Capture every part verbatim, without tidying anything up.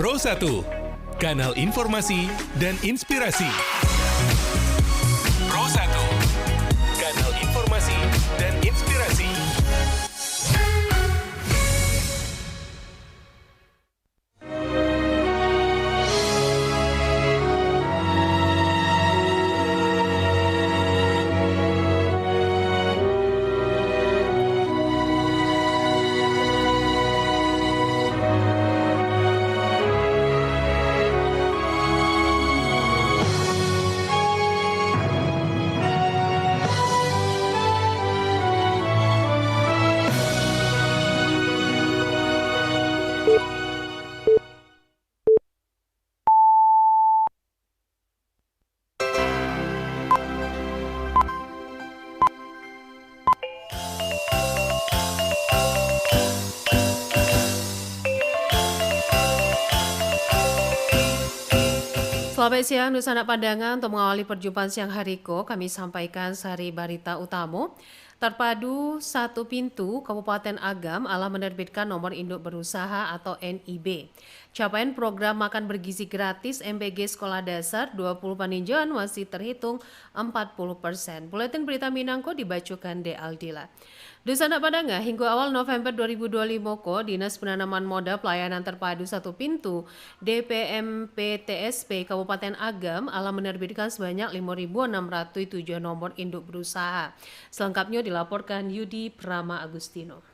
Pro satu, kanal informasi dan inspirasi. Pro satu, kanal informasi dan inspirasi. Selamat siang, Dunsanak Pandanga. Untuk mengawali perjumpaan siang hari ko, kami sampaikan sari barita utamo. Terpadu satu pintu Kabupaten Agam alah menerbitkan nomor induk berusaha atau N I B. Capaian program makan bergizi gratis M B G Sekolah Dasar dua puluh Paninjauan masih terhitung empat puluh persen. Buletin berita Minang ko dibacokan dek Aldila. Dunsanak Pandanga, hinggo awal November dua ribu dua limo ko, Dinas Penanaman Modal Pelayanan Terpadu Satu Pintu, D P M P T S P Kabupaten Agam, alah menerbitkan sebanyak limo ribu enam ratus tujuh nomor induk berusaha. Selengkapnyo dilaporkan Yudi Prama Agustino.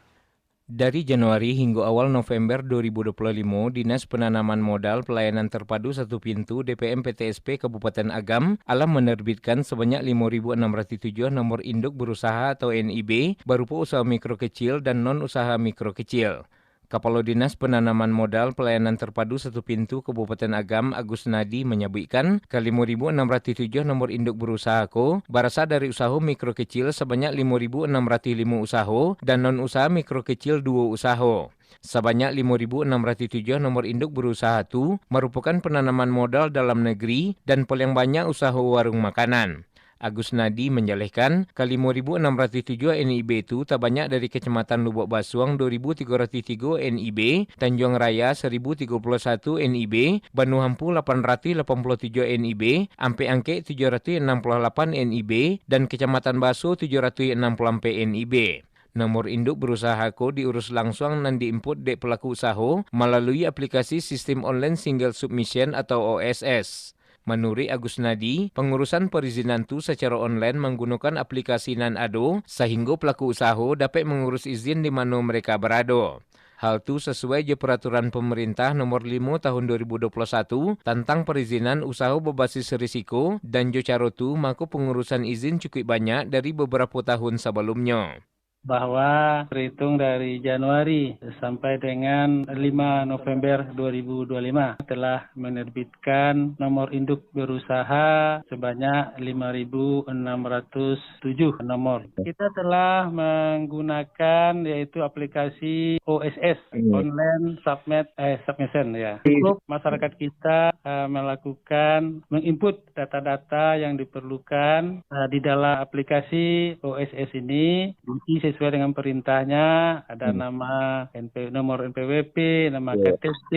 Dari Januari hinggo awal November dua ribu dua puluh limo, Dinas Penanaman Modal Pelayanan Terpadu Satu Pintu, D P M P T S P Kabupaten Agam, alah menerbitkan sebanyak limo ribu enam ratus tujuh nomor induk berusaha atau N I B, barupo usaha mikro kecil dan non-usaha mikro kecil. Kapalo Dinas Penanaman Modal Pelayanan Terpadu Satu Pintu Kabupaten Agam, Agus Nadi, manyabuikkan, ka limo ribu enam ratus tujuh nomor induk berusaha ko, barasa dari usaho mikro kecil sabanyak limo ribu enam ratus limo usaho, dan non-usaha mikro kecil duo usaho. Sabanyak limo ribu enam ratus tujuh nomor induk berusaha tu marupokan penanaman modal dalam negeri dan paliang banyak usaho warung makanan. Agus Nadi manjalehkan, ka limo ribu enam ratus tujuh N I B tu tabanyak dari Kecamatan Lubuk Basuang dua ribu tigo ratus tigo N I B, Tanjuang Raya saribu tigo puluah satu N I B, Banuhampu lapan ratus lapan puluah tujuh N I B, Ampek Angkek tujuh ratus anam puluah lapan N I B, dan Kecamatan Baso tujuh ratus anam puluah ampek N I B. Nomor induk berusaha ko diurus langsuang nan diinput dek pelaku usaho malalui aplikasi Sistem Online Single Submission atau O S S. Manuruik Agus Nadi, pangurusan perizinan tu sacaro online manggunokan aplikasi nan ado, sahinggo pelaku usaho dapek mangurus izin di mano mereka barado. Hal tu sasuai jo Peraturan Pemerintah Nomor limo Tahun dua ribu dua puluh satu tantang perizinan usaho babasis risiko, dan jo caro tu, mako pangurusan izin cukuik banyak dari babarapo tahun sabalumnyo. Bahwa terhitung dari Januari sampai dengan lima November dua ribu dua lima telah menerbitkan nomor induk berusaha sebanyak lima ribu enam ratus tujuh nomor. Kita telah menggunakan yaitu aplikasi O S S, Hmm. Online Submit, eh, Submission, ya. Hmm. Cukup masyarakat kita, eh, melakukan, menginput data-data yang diperlukan, eh, di dalam aplikasi O S S ini, nanti sesuai dengan perintahnya, ada Hmm. nama N P, nomor N P W P, nama Ya. K T P,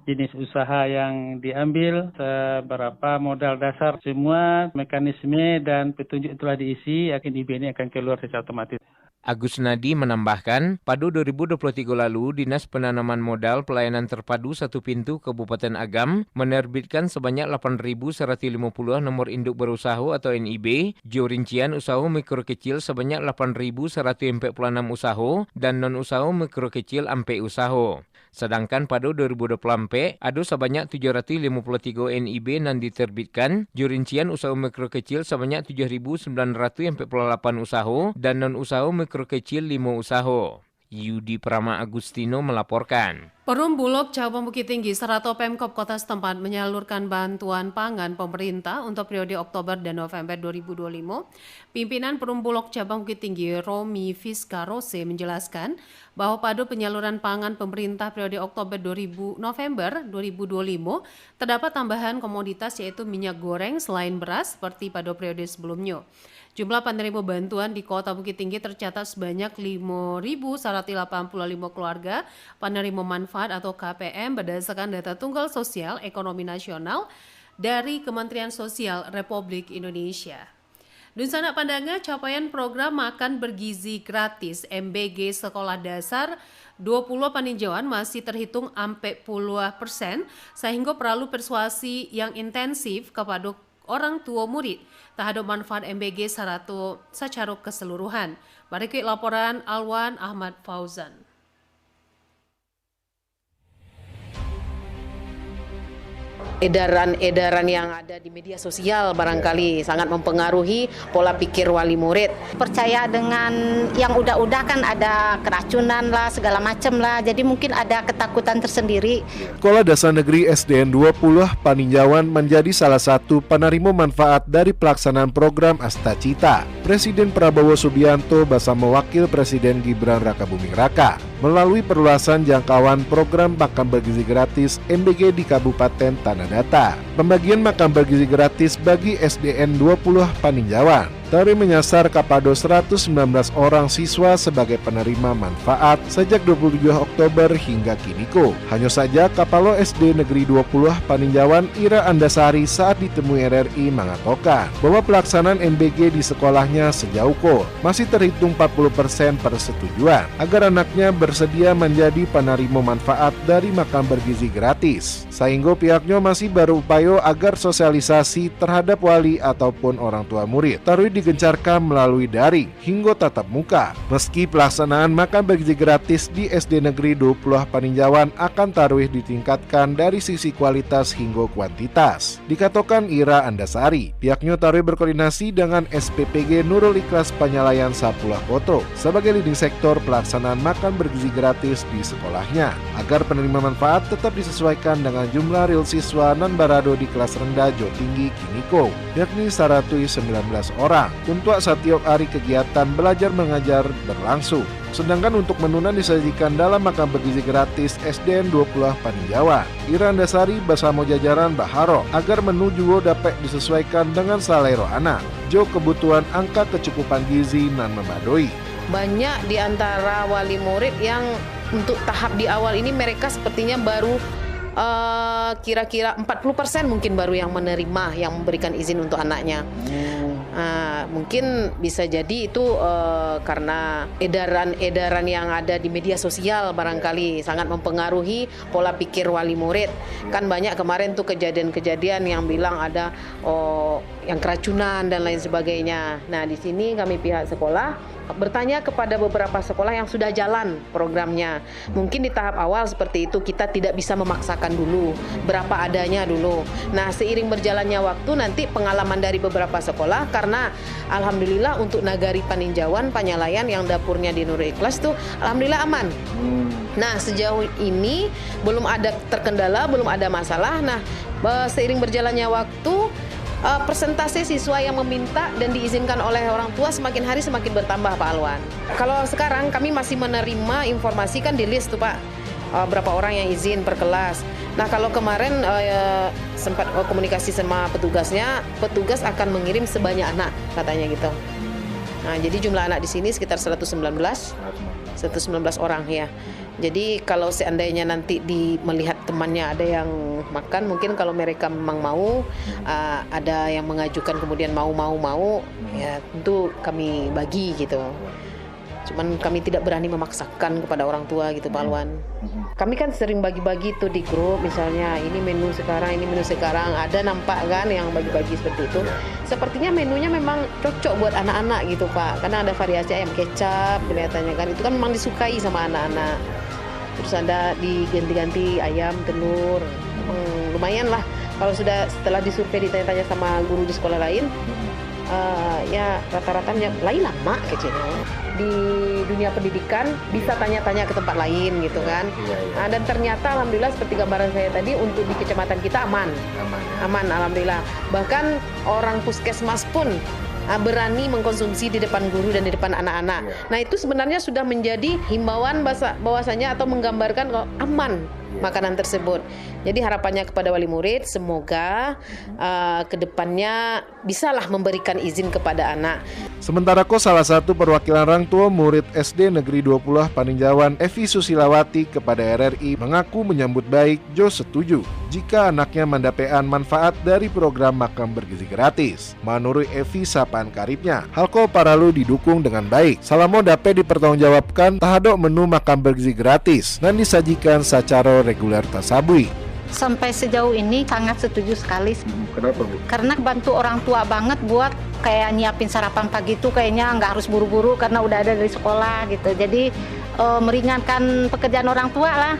jenis usaha yang diambil, seberapa modal dasar, semua mekanisme dan petunjuk telah diisi, akan I B ini akan keluar secara otomatis. Agus Nadi manambahkan, pado dua ribu dua puluh tigo lalu, Dinas Penanaman Modal Pelayanan Terpadu Satu Pintu Kabupaten Agam manerbitkan sabanyak lapan ribu saratus limo puluah nomor induk berusaho atau N I B, jo rincian usaho mikro kecil sabanyak lapan ribu saratus ampek puluah anam usaho, dan non-usaho mikro kecil ampek usaho. Sadangkan pado dua ribu dua puluh ampek, ado sabanyak tujuh ratus limo puluah tigo N I B nan diterbitkan, jo rincian usaho mikro kecil sabanyak tujuh ribu sambilan ratus ampek puluah lapan usaho, dan non-usaho mikro kecil limo usaho. Yudi Prama Agustino melaporkan. Perum Bulog Cabang Bukittinggi sarato Pemkab Kota setempat menyalurkan bantuan pangan pemerintah untuk periode Oktober dan November dua ribu dua puluh lima. Pimpinan Perum Bulog Cabang Bukittinggi, Romi Fiskarose, menjelaskan, bahwa pado penyaluran pangan pemerintah periode Oktober dua ribu, November dua ribu dua puluh lima, terdapat tambahan komoditas yaitu minyak goreng selain beras seperti pada periode sebelumnya. Jumlah penerima bantuan di Kota Bukittinggi tercatat sebanyak lima ribu seratus delapan puluh limo keluarga penerima manfaat atau K P M berdasarkan data tunggal sosial ekonomi nasional dari Kementerian Sosial Republik Indonesia. Dunsanak pandanga, capaian program makan bergizi gratis M B G Sekolah Dasar dua puluh Paninjauan masih terhitung ampek puluah persen, sahinggo paralu persuasi yang intensif kapado orang tuo murid tahadok manfaat M B G sarato sacaro keseluruhan. Barikuik laporan Alwan Ahmad Fauzan. Edaran-edaran yang ada di media sosial barangkali sangat mempengaruhi pola pikir wali murid. Percaya dengan yang udah-udah kan ada keracunan lah, segala macam lah. Jadi mungkin ada ketakutan tersendiri. Sekolah Dasar Negeri S D N dua puluh Paninjauan manjadi salah satu panarimo manfaat dari palaksanaan program Asta Cita. Presiden Prabowo Subianto basamo Wakil Presiden Gibran Rakabuming Raka melalui perluasan jangkauan program makan bergizi gratis M B G di Kabupaten Tanah Datar. Pembagian makan bergizi gratis bagi S D N dua puluh Paninjauan taruih menyasar kapado seratus sembilan belas orang siswa sebagai penerima manfaat sajak dua puluh tujuh Oktober hingga kini ko. Hanyo saja, Kapalo S D Negeri dua puluh Paninjauan Ira Andasari saat ditemui R R I mangatokan bahwa pelaksanaan M B G di sekolahnya sejauh ko masih terhitung empat puluh persen persetujuan agar anaknya bersedia manjadi panarimo manfaat dari makan bergizi gratis, sahinggo pihaknyo masih barupayo agar sosialisasi terhadap wali ataupun orang tua murid taruih digencarkan melalui daring hinggo tatap muka. Meski pelaksanaan makan bergizi gratis di S D Negeri dua puluh Paninjauan akan taruih ditingkatkan dari sisi kualitas hinggo kuantitas, dikatokan Ira Andasari. Pihaknyo taruih berkoordinasi dengan S P P G Nurul Ikhlas Panyalayan Sapuluah Koto sebagai leading sektor pelaksanaan makan bergizi gratis di sekolahnya, agar penerima manfaat tetap disesuaikan dengan jumlah real siswa nan barado di kelas rendah jo tinggi kini ko, yakni saratuih sembilan belas orang, untuak satiok ari kegiatan belajar mengajar berlangsung. Sedangkan untuk menu nan disajikan dalam makan bergizi gratis S D N dua puluh Paninjauan, Ira Andasari basamo jajaran baharok agar menu juo dapek disesuaikan dengan salero anak, jo kebutuhan angka kecukupan gizi nan mamadoi. Banyak di antara wali murid yang untuk tahap di awal ini mereka sepertinya baru, eh, kira-kira empat puluh persen mungkin baru yang menerima, yang memberikan izin untuk anaknya. Ah, mungkin bisa jadi itu, eh, karena edaran-edaran yang ada di media sosial barangkali sangat mempengaruhi pola pikir wali murid. Kan banyak kemarin tuh kejadian-kejadian yang bilang ada, oh, yang keracunan dan lain sebagainya. Nah, di sini kami pihak sekolah bertanya kepada beberapa sekolah yang sudah jalan programnya. Mungkin di tahap awal seperti itu, kita tidak bisa memaksakan dulu, berapa adanya dulu. Nah, seiring berjalannya waktu, nanti pengalaman dari beberapa sekolah, karena alhamdulillah untuk Nagari Paninjauan, Panyalayan yang dapurnya di Nurul Ikhlas tuh, alhamdulillah aman. Nah, sejauh ini belum ada terkendala, belum ada masalah. Nah, eh, seiring berjalannya waktu, eh, persentase siswa yang meminta dan diizinkan oleh orang tua semakin hari semakin bertambah, Pak Alwan. Kalau sekarang kami masih menerima informasi kan di list tuh, Pak, eh, berapa orang yang izin per kelas. Nah, kalau kemarin, eh, sempat, eh, komunikasi sama petugasnya, petugas akan mengirim sebanyak anak, katanya gitu. Nah, jadi jumlah anak di sini sekitar seratus sembilan belas, seratus sembilan belas orang, ya. Jadi, kalau seandainya nanti di, melihat temannya ada yang makan, mungkin kalau mereka memang mau, ah, ada yang mengajukan kemudian mau, mau, mau, ya, tentu kami bagi gitu. Cuman kami tidak berani memaksakan kepada orang tua gitu, Pak Alwan. Kami kan sering bagi-bagi tuh di grup, misalnya ini menu sekarang, ini menu sekarang, ada nampak kan yang bagi-bagi seperti itu. Sepertinya menunya memang cocok buat anak-anak gitu, Pak. Karena ada variasi ayam kecap kelihatannya kan. Itu kan memang disukai sama anak-anak. Terus ada diganti-ganti ayam, telur. Hmm, lumayan lah. Kalau sudah setelah disurvei, ditanya-tanya sama guru di sekolah lain, eh, ya rata-rata menjawab, "Lai lamak," keceknyo. Di dunia pendidikan bisa tanya-tanya ke tempat lain gitu kan. Iya, iya. Ah, dan ternyata alhamdulillah seperti gambaran saya tadi, untuk di kecamatan kita aman. Aman, ya. Aman, alhamdulillah. Bahkan orang puskesmas pun, ah, berani mengkonsumsi di depan guru dan di depan anak-anak. Iya. Nah, itu sebenarnya sudah menjadi himbauan bahasa-, bahwasanya atau menggambarkan kalau aman makanan tersebut. Jadi harapannya kepada wali murid, semoga uh, ke depannya bisalah memberikan izin kepada anak. Sementara ko, salah satu perwakilan orang tua murid S D Negeri dua puluh Paninjauan, Evi Susilawati, kepada R R I mengaku menyambut baik jo setuju jika anaknya mandapekan manfaat dari program makan bergizi gratis. Manuruik Evi sapaan karibnya, hal ko paralu didukung dengan baik, salamo dapek dipertanggungjawabkan tahadok menu makan bergizi gratis nan disajikan sacaro reguler tasabuik. Sampai sejauh ini sangat setuju sekali. Kenapa, Bu? Karena bantu orang tua banget buat kayak nyiapin sarapan pagi tuh, kayaknya nggak harus buru-buru karena udah ada dari sekolah gitu. Jadi eh, meringankan pekerjaan orang tua lah.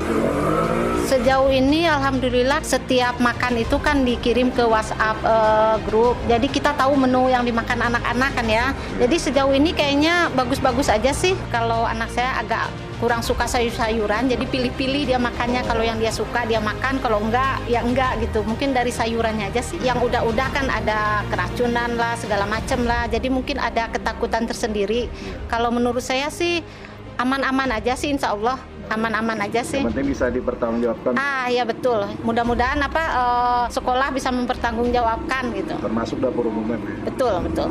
Sejauh ini alhamdulillah setiap makan itu kan dikirim ke WhatsApp eh, grup. Jadi kita tahu menu yang dimakan anak-anak kan ya. Jadi sejauh ini kayaknya bagus-bagus aja sih. Kalau anak saya agak kurang suka sayur-sayuran, jadi pilih-pilih dia makannya. Kalau yang dia suka dia makan, kalau enggak ya enggak gitu. Mungkin dari sayurannya aja sih. Yang udah-udah kan ada keracunan lah, segala macam lah. Jadi mungkin ada ketakutan tersendiri. Kalau menurut saya sih aman-aman aja sih, insya Allah aman-aman aja sih. Yang penting bisa dipertanggungjawabkan. Ah, ya betul. Mudah-mudahan apa eh, sekolah bisa mempertanggungjawabkan gitu. Termasuk dapur umum kan, ya? Betul, betul.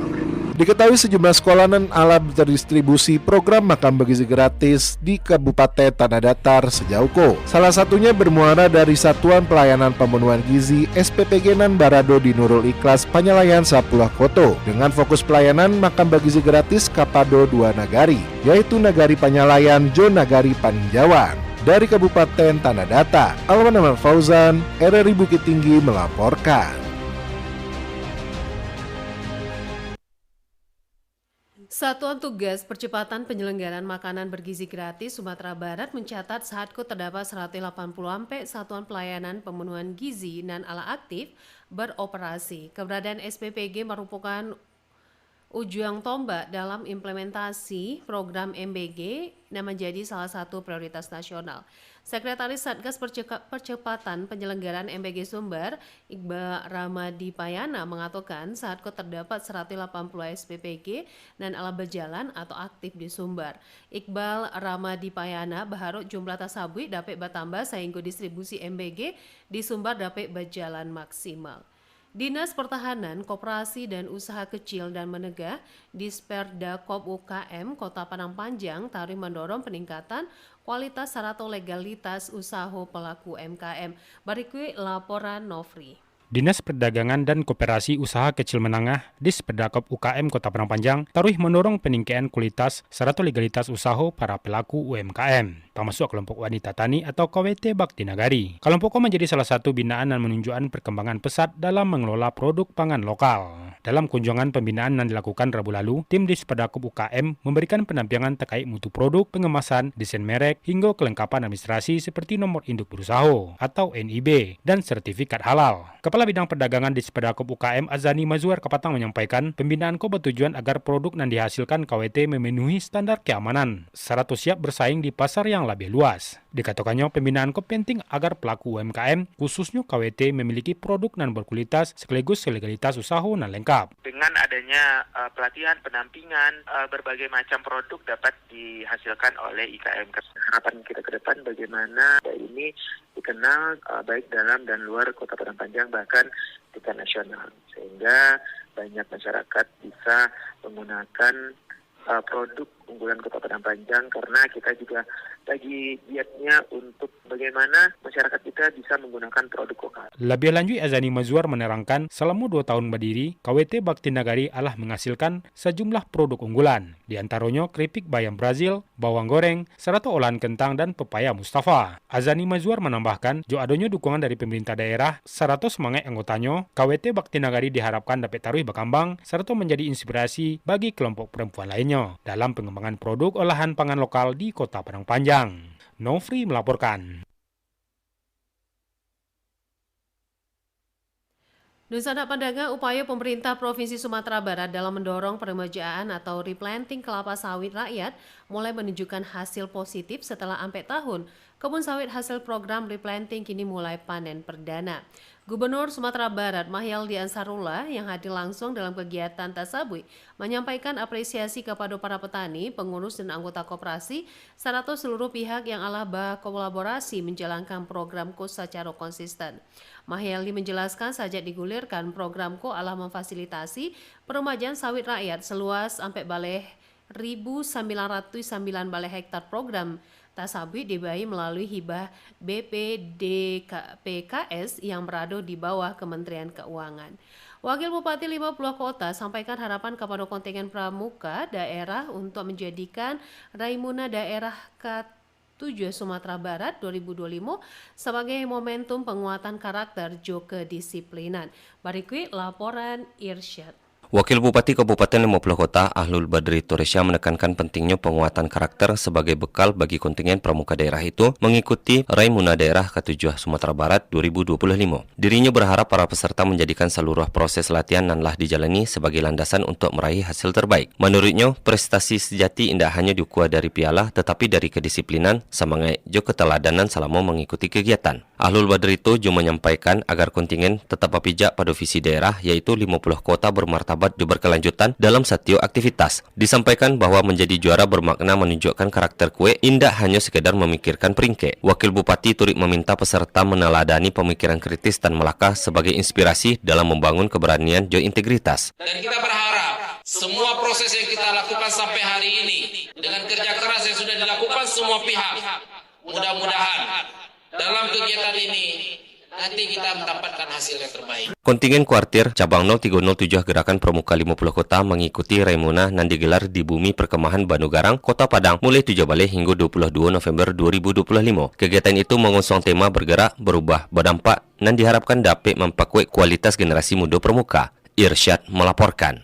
Diketahui sejumlah sekolah nan alah terdistribusi program makan bergizi gratis di Kabupaten Tanah Datar sejauh ko. Salah satunya bermuara dari Satuan Pelayanan Pemenuhan Gizi S P P G nan barado di Nurul Ikhlas, Panyalayan, Sapuluah Koto, dengan fokus pelayanan makan bergizi gratis kapado dua nagari, yaitu Nagari Panyalayan jo Nagari Paninjauan. Dari Kabupaten Tanah Datar, Alwan Ahmad Fauzan, R R I Bukittinggi melaporkan. Satuan Tugas Percepatan Penyelenggaraan Makanan Bergizi Gratis Sumatera Barat mencatat, saat ko terdapat seratus delapan puluh ampek satuan pelayanan pemenuhan gizi nan alah aktif beroperasi. Keberadaan S P P G merupakan ujuang tombak dalam implementasi program M B G nan menjadi salah satu prioritas nasional. Sekretaris Satgas Perceka-, Percepatan Penyelenggaraan M B G Sumbar, Iqbal Ramadipayana, mengatakan, saat ko terdapat seratus delapan puluh S P P G nan alah berjalan atau aktif di Sumbar. Iqbal Ramadipayana berharap jumlah tasabuik dapek bertambah sehingga distribusi M B G di Sumbar dapek berjalan maksimal. Dinas Pertahanan, Koperasi dan Usaha Kecil dan Menengah, Disperdakop U K M Kota Padang Panjang, taruih mandorong peningkatan kualitas sarato legalitas usaho pelaku U M K M. Barikuik laporan Nofri. Dinas Perdagangan dan Koperasi Usaha Kecil Menangah, Disperdakop U K M Kota Padang Panjang, taruih mandorong paningkatan kualitas sarato legalitas usaho para pelaku U M K M, tamasuak kelompok wanita tani atau K W T Bakti Nagari. Kelompok ko manjadi salah satu binaan nan manunjuakan perkembangan pesat dalam mangelola produk pangan lokal. Dalam kunjuangan pembinaan nan dilakukan Rabu lalu, tim Disperdakop U K M mambarikan pandampingan takait mutu produk, pangamasan, desain merek, hinggo kalengkapan administrasi seperti nomor induk berusaho atau N I B dan sertifikat halal. Kapala Bidang Perdagangan Disperdakop U K M Azani Mazwar kapatang manyampaikan, pembinaan ko batujuan agar produk nan dihasilkan K W T mamenuhi standar keamanan, sarato siap basaing di pasar yang labiah luas. Dikatokannyo, pembinaan ko penting agar pelaku U M K M, khususnyo K W T, mamiliki produk nan berkualitas sekaligus legalitas usaho nan lengkap. Dengan adanya eh, pelatihan, pendampingan, eh, berbagai macam produk dapat dihasilkan oleh I K M. Harapan kita ke depan, bagaimana ini dikenal eh, baik dalam dan luar Kota Padang Panjang, bahkan tingkat nasional, sehingga banyak masyarakat bisa menggunakan eh, produk unggulan Kota Padang Panjang, karena kita juga lagi giatnya untuk bagaimana masyarakat kita bisa menggunakan produk lokal. Labiah lanjuik, Azani Mazwar manerangkan, salamo duo tahun badiri, K W T Bakti Nagari alah manghasilkan sajumlah produk unggulan, di antaronyo keripik bayam Brazil, bawang goreng, sarato olahan kentang dan pepaya Mustafa. Azani Mazwar manambahkan, jo adonyo dukungan dari pemerintah daerah, sarato sumangaik anggotanyo, K W T Bakti Nagari diharapkan dapek taruih bakambang, sarato manjadi inspirasi bagi kelompok perempuan lainnyo dalam pangambangan produk olahan pangan lokal di Kota Padang Panjang. Nofri melaporkan. Dunsanak pandanga, upayo pemerintah Provinsi Sumatera Barat dalam mendorong peremajaan atau replanting kelapa sawit rakyat mulai menunjukkan hasil positif setelah ampek tahun. Kebun sawit hasil program replanting kini mulai panen perdana. Gubernur Sumatera Barat, Mahyeldi Ansarullah, yang hadir langsung dalam kegiatan tasabuik, manyampaikan apresiasi kapado para petani, pengurus dan anggota koperasi, sarato seluruh pihak yang alah bakolaborasi manjalankan program ko sacaro konsisten. Mahyeldi manjelaskan, sajak digulirkan, program ko alah mamfasilitasi parumajan sawit rakyat saluas ampek baleh ribu sambilan ratuih sambilan baleh hektar. Program tasabuik dibai malalui hibah B P D K P K S yang barado di bawah Kementerian Keuangan. Wakil Bupati Limo Puluah Kota sampaikan harapan kapado kontingen pramuka daerah untuk manjadikan Raimuna Daerah Katujuah Sumatera Barat dua ribu dua puluh lima sabagai momentum panguatan karakter jo kedisiplinan. Barikuik laporan Irsyad. Wakil Bupati Kabupaten Limo Puluah Kota, Ahlul Badri Toresya, menekankan pentingnyo panguatan karakter sabagai bekal bagi kontingen pramuka daerah itu mangikuti Raimuna Daerah Katujuah Sumatera Barat dua ribu dua puluh limo. Dirinyo berharap para peserta manjadikan saluruah proses latihan nan lah dijalani sabagai landasan untuak maraih hasil terbaik. Manuruiknyo, prestasi sejati indak hanyo diukua dari piala, tatapi dari kedisiplinan, samangaik, jo keteladanan salamo mangikuti kegiatan. Ahlul Badri tu jo manyampaikan agar kontingen tatap bapijak pado visi daerah, yaitu limo puluah kota bermartabat jo berkelanjutan dalam satiok aktivitas. Disampaikan bahwa manjadi juara bermakna manunjukkan karakter kuek, indak hanyo sekedar mamikirkan peringkek. Wakil Bupati turut maminta peserta manaladani pamikiran kritis tan malakah sabagai inspirasi dalam mambangun keberanian jo integritas. Dan kita berharap semua proses yang kita lakukan sampai hari ini, dengan kerja keras yang sudah dilakukan semua pihak, mudah-mudahan dalam kegiatan ini, nanti kita mendapatkan hasil yang terbaik. Kontingen Kuartir Cabang nol tigo nol tujuh Gerakan Pramuka Limo Puluah Kota mangikuti Raimuna nan digelar di Bumi Perkemahan Banu Garang, Kota Padang, mulai tujuah baleh hinggo dua puluah duo November dua ribu dua puluah limo. Kegiatan itu mangusung tema Bergerak, Berubah, Berdampak, nan diharapkan dapek mampakuek kualitas generasi mudo pramuka. Irsyad melaporkan.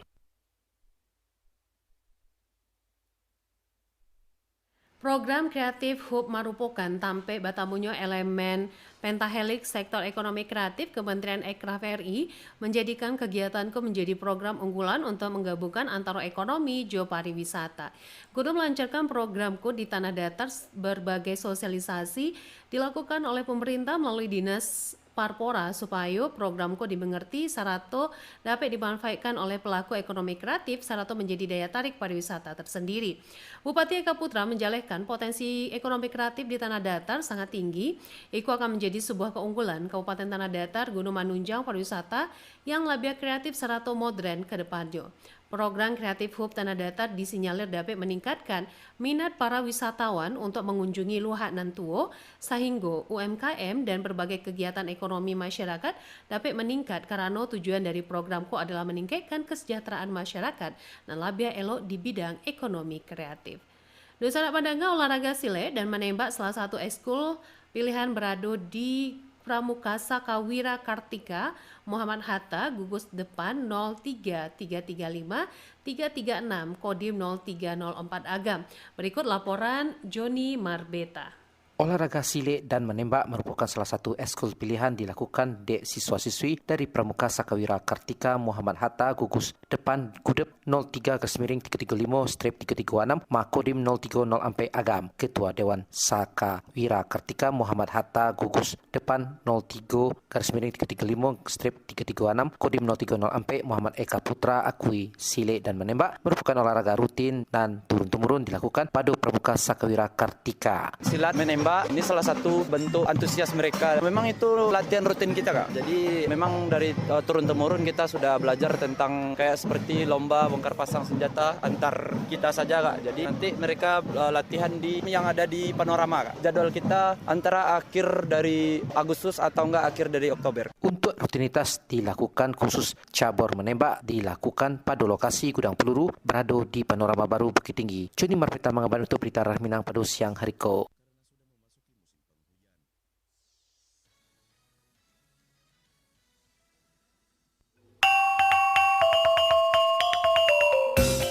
Program Creative Hub marupokan tampek batamunyo elemen pentahelix sektor ekonomi kreatif Kementerian Ekraf R I, manjadikan kegiatan ko manjadi program unggulan untuk manggabungkan antaro ekonomi jo pariwisata. Guna malancarkan program ko di Tanah Datar, berbagai sosialisasi dilakukan oleh pemerintah malalui Dinas Parpora, supayo program ko dimengerti sarato dapek dimanfaatkan oleh pelaku ekonomi kreatif sarato manjadi daya tarik pariwisata tersendiri. Bupati Eka Putra manjalehkan potensi ekonomi kreatif di Tanah Datar sangat tinggi. Iko akan manjadi sebuah keunggulan Kabupaten Tanah Datar guna manunjang pariwisata yang labiah kreatif sarato modern ke depannyo. Program Creative Hub Tanah Datar disinyalir dapek maningkatkan minat para wisatawan untuk mangunjungi luhak nan tuo, sahinggo U M K M dan berbagai kegiatan ekonomi masyarakat dapek maningkat, karano tujuan dari program ko adalah maningkatkan kesejahteraan masyarakat nan labiah elok di bidang ekonomi kreatif. Dunsanak pandanga, olahraga silek dan manembak salah satu ekskul pilihan barado di Pramuka Sakawira Kartika Muhammad Hatta, gugus depan nol tiga tiga tiga lima tiga tiga enam, Kodim nol tiga nol empat Agam. Berikut laporan Joni Marbeta. Olahraga silek dan manembak marupokan salah satu ekskul pilihan dilakukan dek siswa-siswi dari Pramuka Sakawira Kartika Muhammad Hatta, gugus depan Gudep nol tiga garis miring tiga tiga limo strip tiga tiga anam, Makodim nol tiga nol ampek Agam. Ketua Dewan Sakawira Kartika Muhammad Hatta, gugus depan nol tiga garis miring tiga tiga limo strip tiga tiga anam, Kodim nol tiga nol ampek Muhammad Eka Putra, akui silek dan manembak marupokan olahraga rutin nan turun-temurun dilakukan pado Pramuka Sakawira Kartika. Silat menembak, ini salah satu bentuk antusias mereka. Memang itu latihan rutin kita, Kak. Jadi, memang dari, eh, turun-temurun kita sudah belajar tentang kayak seperti lomba bongkar pasang senjata antar kita saja, Kak. Jadi, nanti mereka, eh, latihan di, yang ada di Panorama, Kak. Jadwal kita antara akhir dari Agustus atau enggak akhir dari Oktober. Untuk rutinitas dilakukan khusus cabur menembak dilakukan pado lokasi gudang peluru barado di Panorama Baru Bukittinggi. Joni Marbeta mangabari untuk Berita Daerah Minang pado siang hari ko.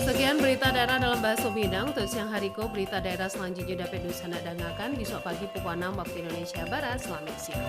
Sekian berita daerah dalam bahasa Minang untuk siang hari ko. Berita daerah selanjutnya dapat dunsanak dangakan besok pagi pukul anam waktu Indonesia Barat. Selamat siang.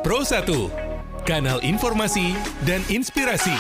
Pro satu, kanal informasi dan inspirasi.